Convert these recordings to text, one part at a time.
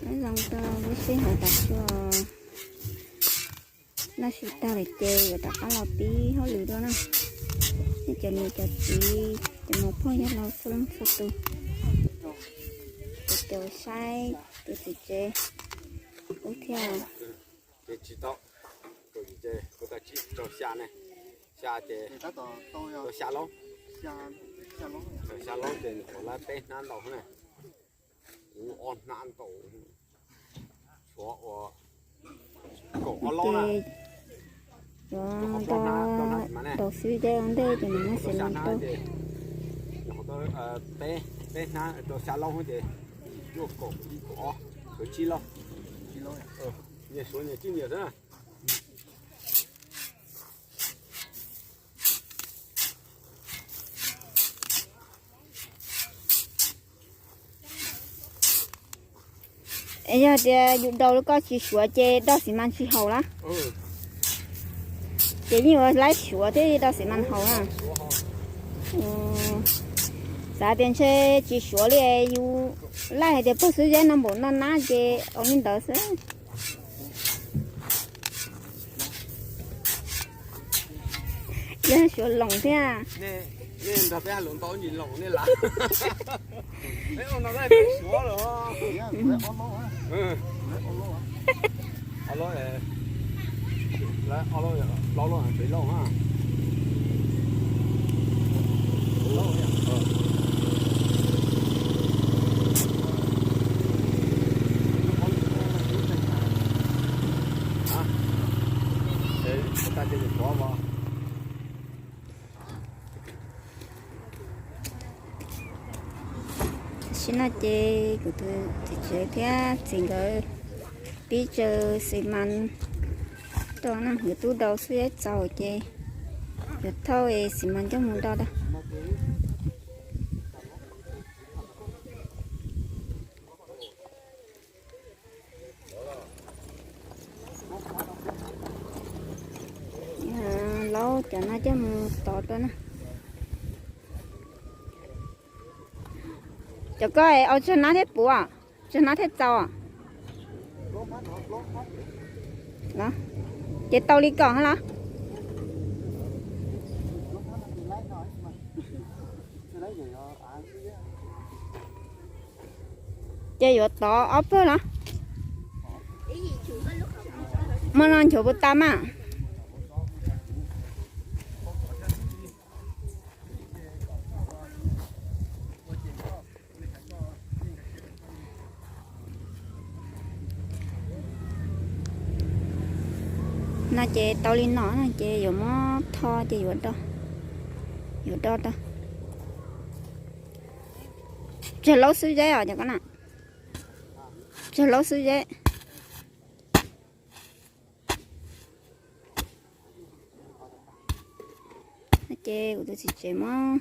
Nyob zoo rau lub sij hawm tas tsuag, noj su tag lawm ces yuav rov qab los pib hauj lwm dua na. Nej cov niam cov txiv, cov muam phauj yawg laus txhua leej txhua tus, cov saib tus txiv tsev ub thiab. Ces tsis tau, ces kuv tas tsib rau xya ne, xya ces xya laub, xya laub ces nyuam qhuav lab peb hnab ntau ne, kuv ob hnab ntau, tshuav ua kaum ob laub na. Yuav nto, nto xwb ces ua ntej ces mam muab xis mas rau. Peb hnab rau xya laub ces yuav kaum ib kaum ob, tshuav tsib laub. Nyias suav nyias tsib nyias xwb na. Yog tias yus daus li koj tsis suav ces doj xis mas tsis haum lawm. Ces yeej yuav laib suav thiab doj xis mas haum na. Xav tias ntshe tsis suav li, yus laij hais tias pog xwb zeb no npaum no nab ces ua li ntawd xwb. Yog suav loos thiab. Nej nrog peb hais lus ntau ntsis loos nej lawm. Peb ua no peb suav lawm. Ob lub, ob lub, plaub lub, peb lub na. Tam sim no ces kuv tus txiv tsev thiab txiv nkawd pib tsaws xis mas rau na, nkawd twb daus xwb txaus ces yuav thauj xis mas coj mus do da. Laub cov no coj mus tov rau na. Cov koj es ua tsawg hnab thiab puv, tsawg hnab thiab txaus? Ces tau li kom los? Ces yuav tov ob pawg los? Muaj no nchuav puas tas mas? No ces tau li no no ces yuav muab tho ces yuav do, yuav do tau. Tsawg laub xwb zeb os cov koj na? Tsawg laub xwb zeb. Ces kuv tus txiv tsev muab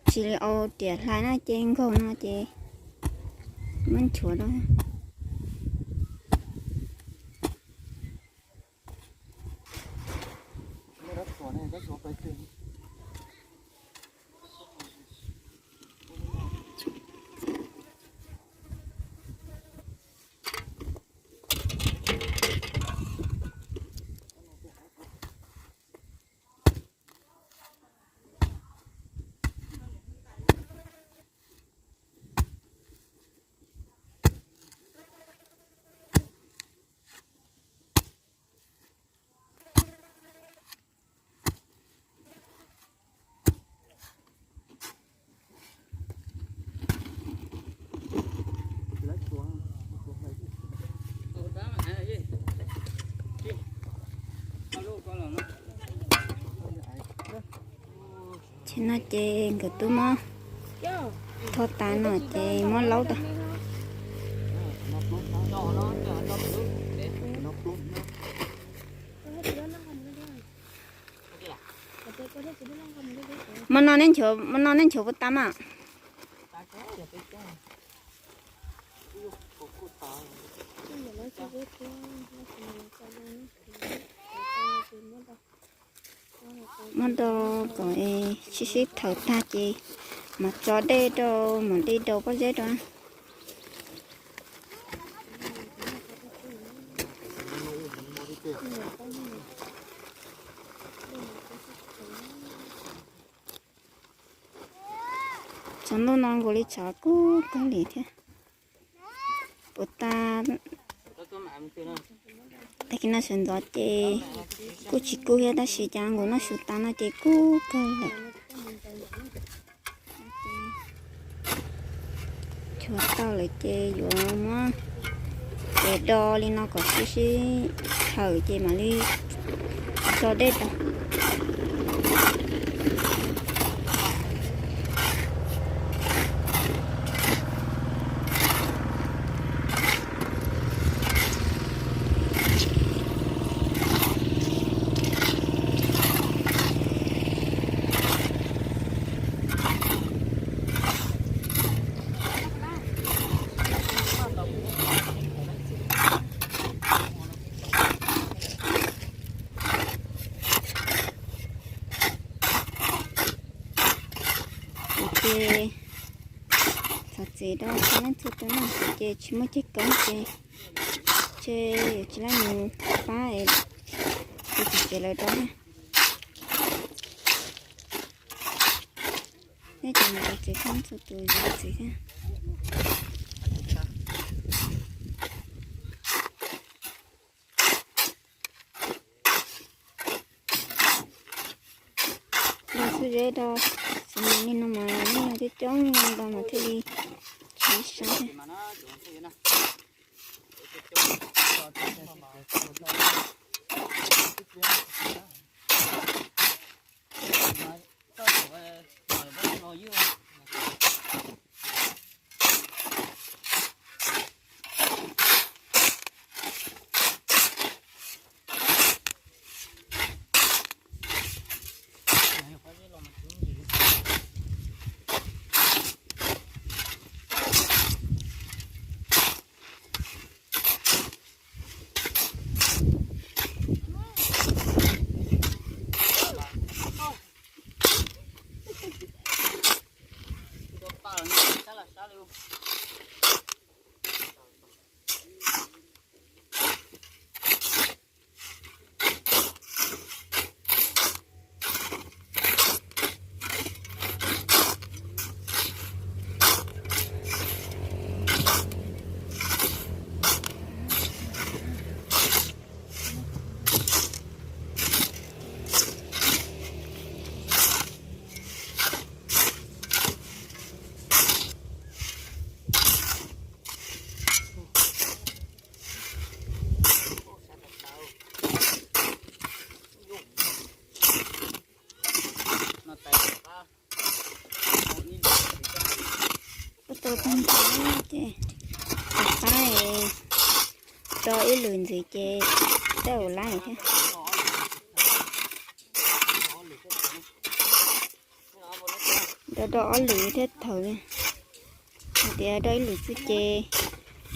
tsis li au tiam hlais na ces nkaug no ces muab nchuav rau. Ces no ces nkawd twb muab tho tas no ces muab laub tau. Muaj no neb nchuav, muaj no neb nchuav puas tas mas? Muab do kom sib sib thaws tag ces mam tso dej rau, mam de rau pob zeb rau. Tshav ntuj no nkaus li tshav kub kawg li thiab. Puas tas, tag kis no sawv ntxov ces kuj tsis kub thiab, tab sis cas nkaus no xyuv tas no ces kub kawg lawm. Chuav tau lawm ces yuav muab ces do li no kom sib sib thawm ces mam li tso dej rau. Ces txog txiv rau txhua leej txhua tus no ces tsis muaj ceg koob ces tsis, yuav tsis laib mus pab es tus txiv tsev lawv rau. Nej cov niam cov txiv txhua leej txhua tus yuav txiv thiab. Los xub zeb rau xov li no mas nej coob coob ntau mas thiaj li tsis sab. Kuj tau tag nrho ces rov qab do ib lwm ntxiv ces tej zaum laib thiab. Do do ob lwm thiab thaum li, hais tias do ib lwm xwb ces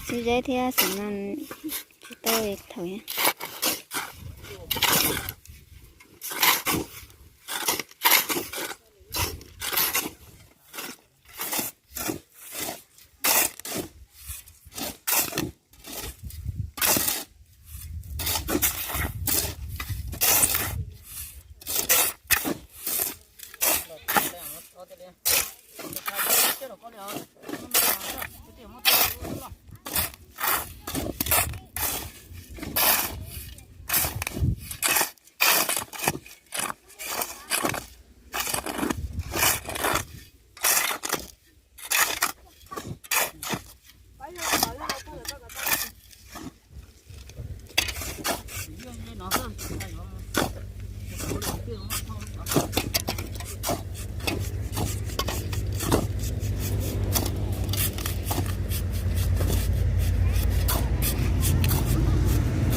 xub zeb thiab xav mas tsis tau thaum thiab.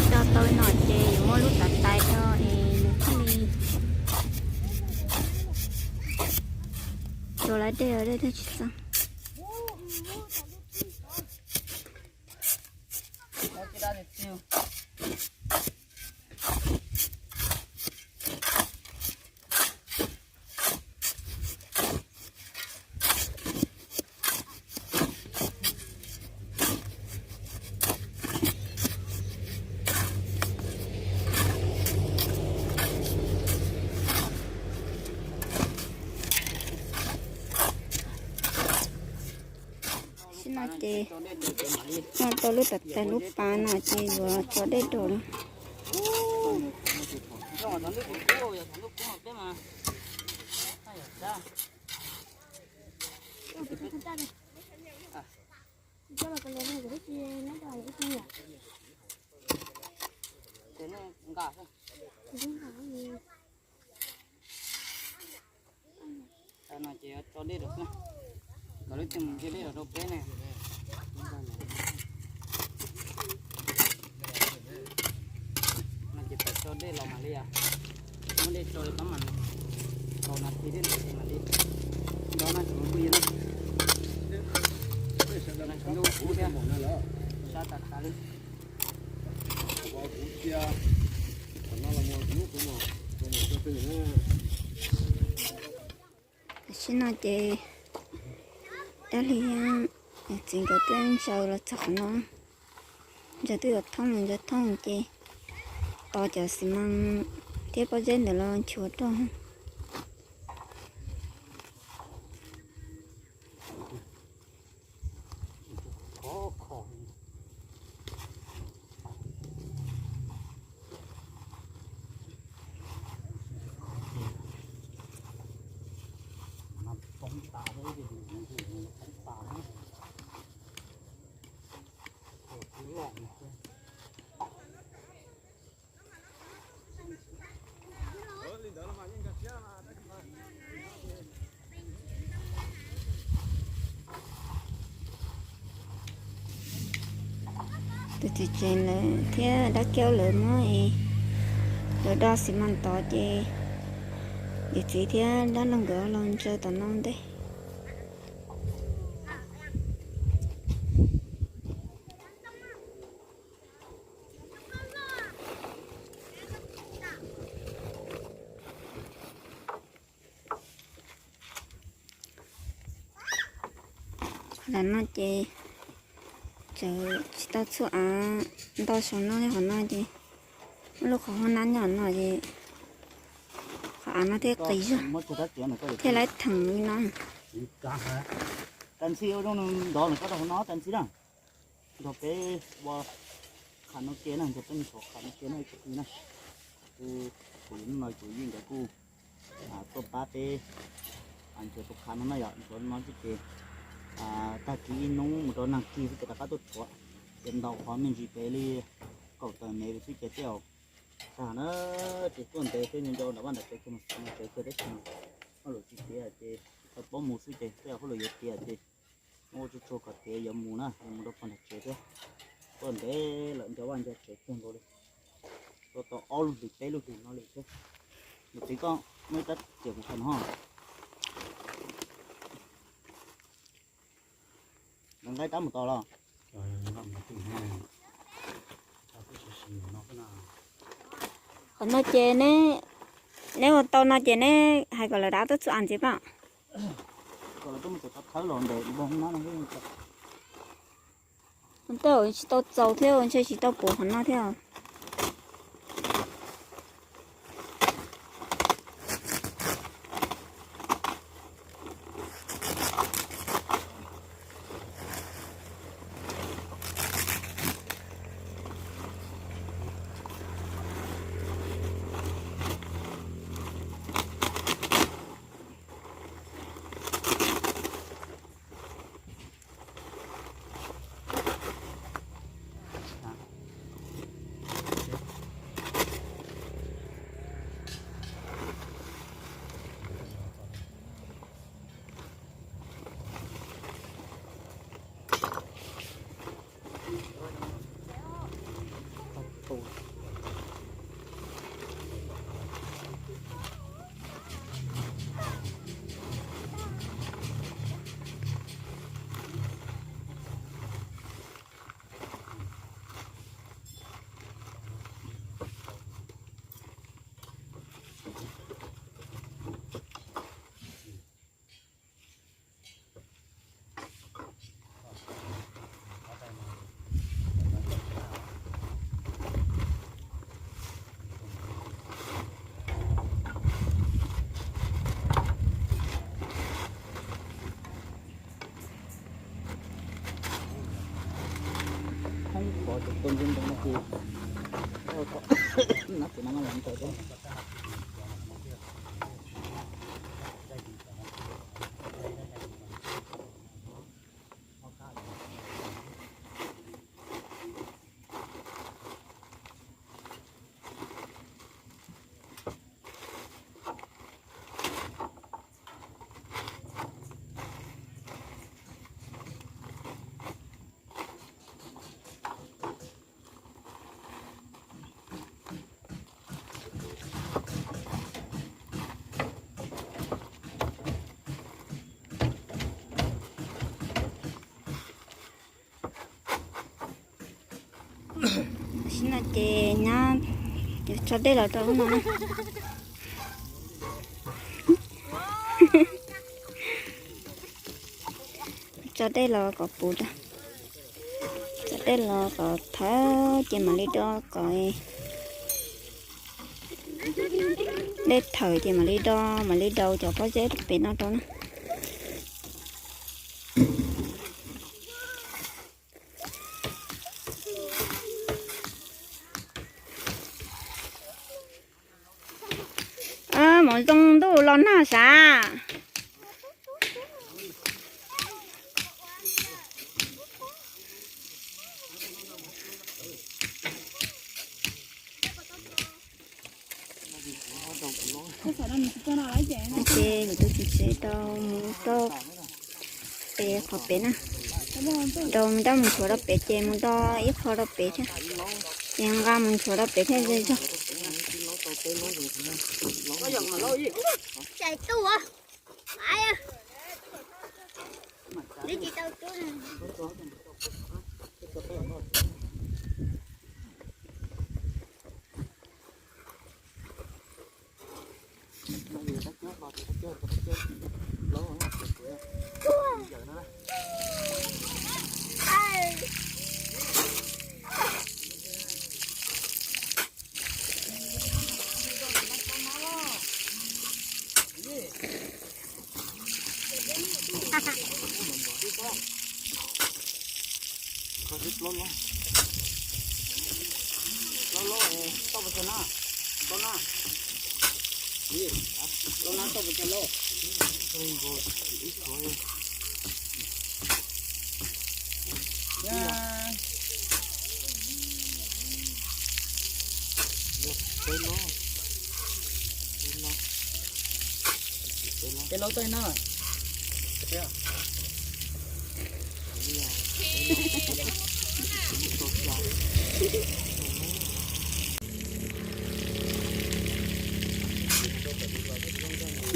Do tau no ces yuav muab lub tav tais rau es nws thiaj li tso lawv dej, dej thiaj tsis txeeb. Noj tau lub tag tag lub pav no ces yuav tso dej rau lawm. Tam no ces tso dej rau xwb, kom lub twg mus ntsia dej los rau peb ne. No ces tawm tso dej los mam li, muab dej tso li pab mas kaum nas this thiab mam li nto na, tsuav kuj yog na, sab tas tas li. Tam sim no ces dab laug txiv nkawd twb ntsaws los txog qhov no, ntsaws twb yuav thoob los ntsaws thoob ces tos cov xi mas thiab pob zeb ntawd los nchuav rau. Tus txiv tsev lawv thiab dab kiaub lawv muab lawv do xi mas tod ces yawm txiv thiab dab laug nkawd los ntsaws tom no ntej. Qhov no ces tseem tsis tau txhua av ntau saum no li, qhov no ces muaj lub qhov hoob nab nyob no ces qhov av no thiaj qis zog thiaj laib theem li no. Tag nrho ua zoo ntov lawm koj rau hauv no tag nrho na. Nrog peb ua qhov no ke na, nrog peb mus xyuas qhov no ke na ib tsoom phooj ywg na. Kuv, kuv no kuv yeej nkawd kuj tuaj pab peb nchuav tus qhov no na yom, nchuav no xwb ces tag kis ib hnub mus rau nag kis xwb ces rov qab tuaj tshuav. Ces ntau qhov me ntsis pem li kaum tawm mev xwb ces tej zaum tag na. Ces tuaj ntev peb nco nco nram vaj nram tsev kiag mas xav mus tsev kiag tab sis mas hauj lwm tsis tiav ces tsis tau paub mus xwb ces tej zaum hauj lwm yuav tiav ces muab ua tsuag tsuag kom tiav yuav mus na, yuav mus rau pog nram tsev thiab. Tuaj ntev lawm nco vaj nco tsev kawg nkaus li. Tuaj tau ob lub hlis peb lub hlis no li thiab. Niam txiv koj muaj ib rab riam kuv qhia no. Nqa ib rab mus tau los? Qhov no ces neb ua tau no ces neb hais kom lawv rov tuaj txhua av ntxiv pab. Tej zaum tsis tau txaus thiab ntshe tsis tau puv qhov no thiab. Tus ntoo no ces nab tus no mas los ntawm Tam sim no ces nyab yuav tso dej los rau lub no na. Tso dej los kom puv rau, tso dej los kom thawv ces mam li do kom dej thawm ces mam li do, mam li do cov pob zeb pem no rau na. Mus zoo ntuj los nag sav. Ces kuv tus txiv tsev rau mus rau pem qhov pem na, rau mus rau mus nchuav rau pem ces mus do ib qho rau pem thiab, ces nqa mus nchuav rau pem thiab zog zog.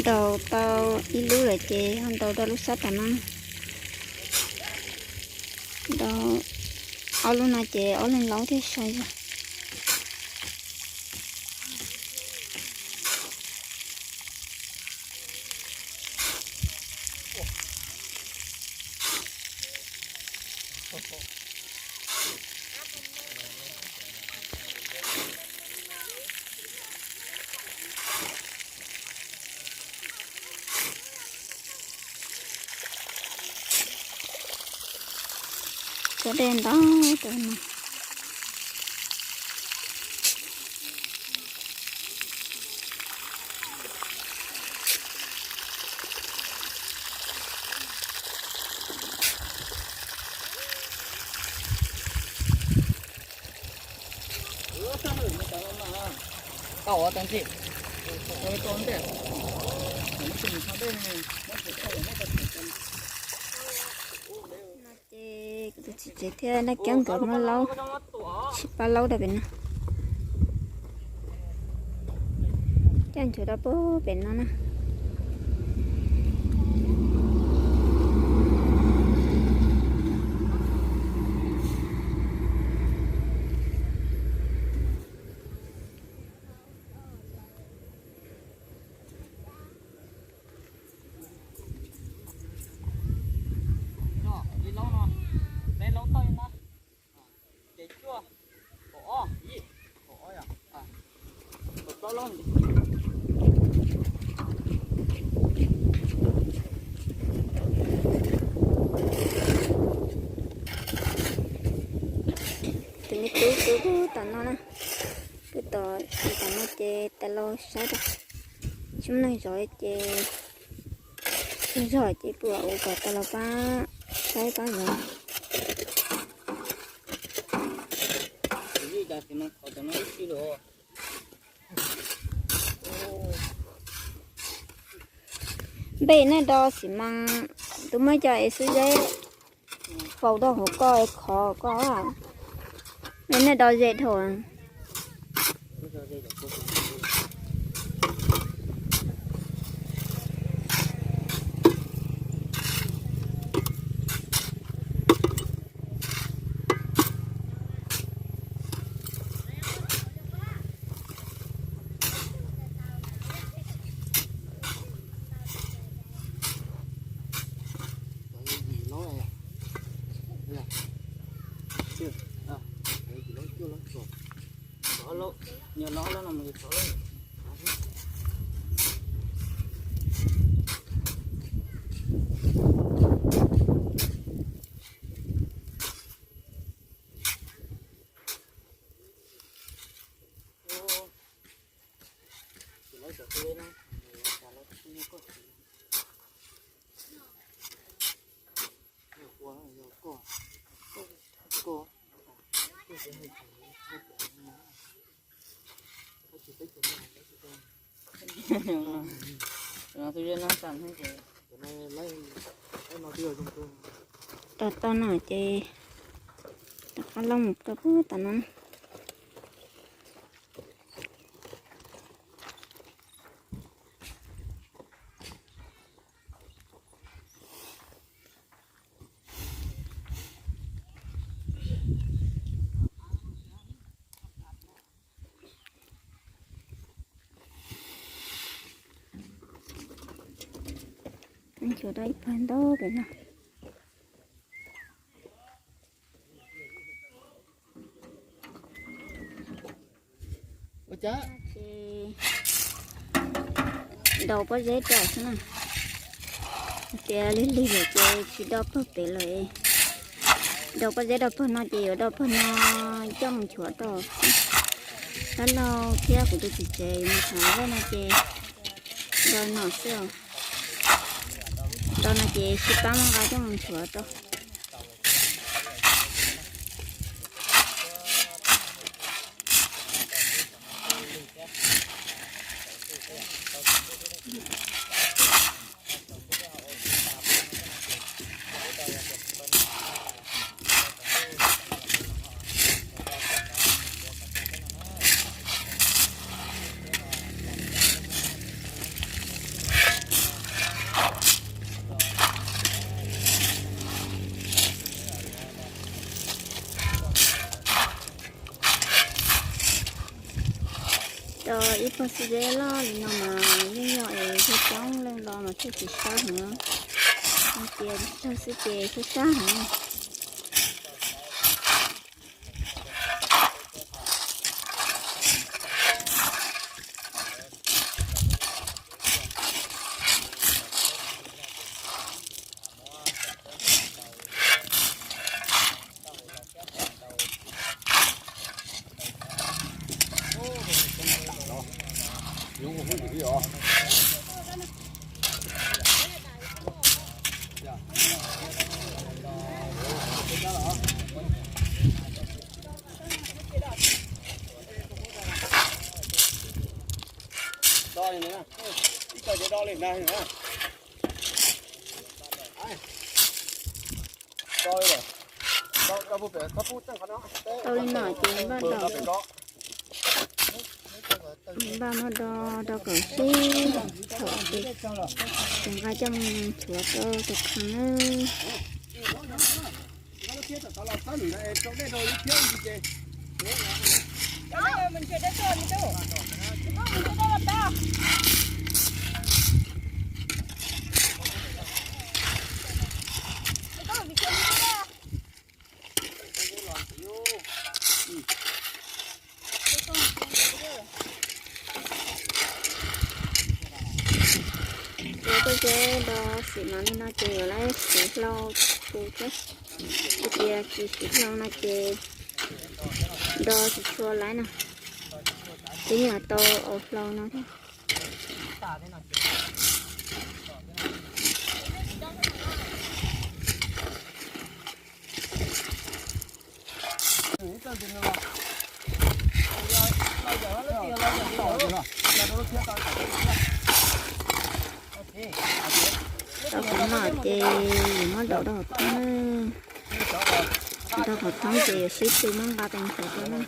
Ntaus tau ib lub lawm ces ho ntaus rau lub sab tom no. Ntaus ob lub no ces ob leeg laub thiaj sai yog. Tso dej ntau rau no. Ces kuv tus txiv tsev thiab Naj Kiab nkawd muab laub, tsis pab laub rau pem no. Coj nchuav rau pem no na. Tus me tub tub pw tom no na, pw tom, pw tom no ces tas los saib rau, tsis muaj neeg zov ces, zog ces pw ua kom tas los pab saib pab zov. Npej nej do xim mas, tus muaj cov es xwb zeb faus rau hauv koj es khov koj, nej do ze dhau. Rau tau no ces rov qab los mus rau pem tom no. Nchuav tau ib pawg ntau pem no. Ntaus pob zeb rau xwb na. Tias lig lig lawm ces tsis do pawg pem lawm. Ntaus pob zeb rau pawg no ces yuav do pawg no coj mus nchuav rau xwb. Dab laug thiab kuv tus txiv tsev yuav mus nchuav zeb no ces do no xwb os. Do no ces sib pab muab nqa coj mus nchuav rau. Rau ib pawg xib zeb loj li no mas yeej yog es coob coob leej los mas thiaj tsis sab heev. Cia tag xwb ces sab sab heev. Do li na, ib co ces do li na. Tau li no ces npaj do, npaj muab do rau kom sib txhom ces nqa coj mus nchuav rau tus kheev na. Ua tej zeb do xim mas li no ces yuav lawv siv hlau tu thiab. Hais tias tsis siv hlau no ces Do tsis tshua laiv no, ces yog tau aus hlau no thiab. Tau qhov no ces yuav muab daus rau hauv thoob na. Rau hauv thoob ces yuav sib tw muab nqa pes ntawd rau na.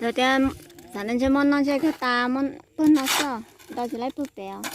Yog tias xav ntshe muab noj ntshe kawg tas, muab pawg no xwb, tau tsis laib pawg pem os.